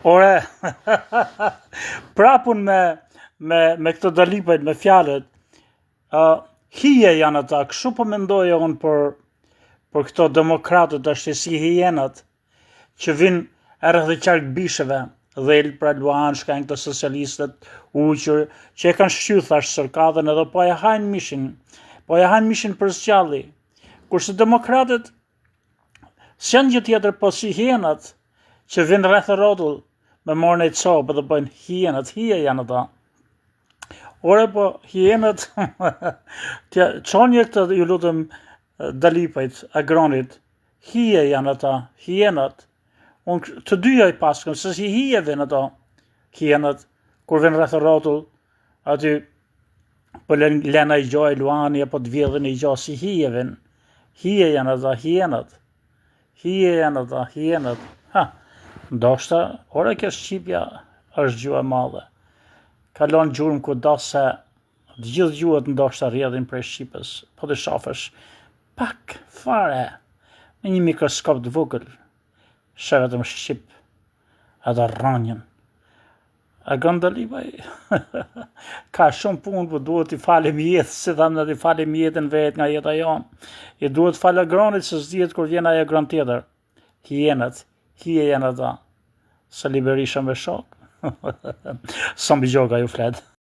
Ore, prapun me, me, me këto Dalipajt, me fjalët, uh, hije janë ata, kështu po mendoja unë për, për këto demokratët ashtu si hijenat, që vinë rreth e qark bishëve, dhelpra, luanë, shka janë këto socialistët, ujqër, që e kanë shqy, thash, sërkadhën edhe po e hajnë mishin, po e hajnë mishin për së gjalli. Kurse demokratët, s'janë gjë tjetër, po si hijenat, që vinë rreth e rrotull, me marrë një copë dhe bëjnë hijenat, hije janë ata. Ore, po, hijenat, t'ja, çoni këtë, ju lutem, Dalipajt, Agronit, hije janë ata, hijenat, unë të dyja i paskëm, se si hije vinë ato, hijenat, kur vinë rreth e rrotull, aty, po lën lena i gjoj luani apo të vjedhin i gjoj si hije vin. Hije janë ata hijenat. Hije janë ata hijenat. Ha. Ndoshta, ore kjo shqipja është gjuhë e madhe. Ka lënë gjurmë kudo se të gjithë gjuhët ndoshta rrjedhin prej shqipes, po të shofësh pak fare me një mikroskop të vogël, sheh vetëm shqip, atë rranjën. Agron Dalipaj ka shumë punë, po duhet t'i falim jetë, si thamë ne t'i falim jetën vetë nga jeta jonë. I duhet falë Agronit, se s'dihet kur vjen ai Agron tjetër. Hijenat, hije janë ata. Sali Berisha me shok. Sami Gjoka ju flet.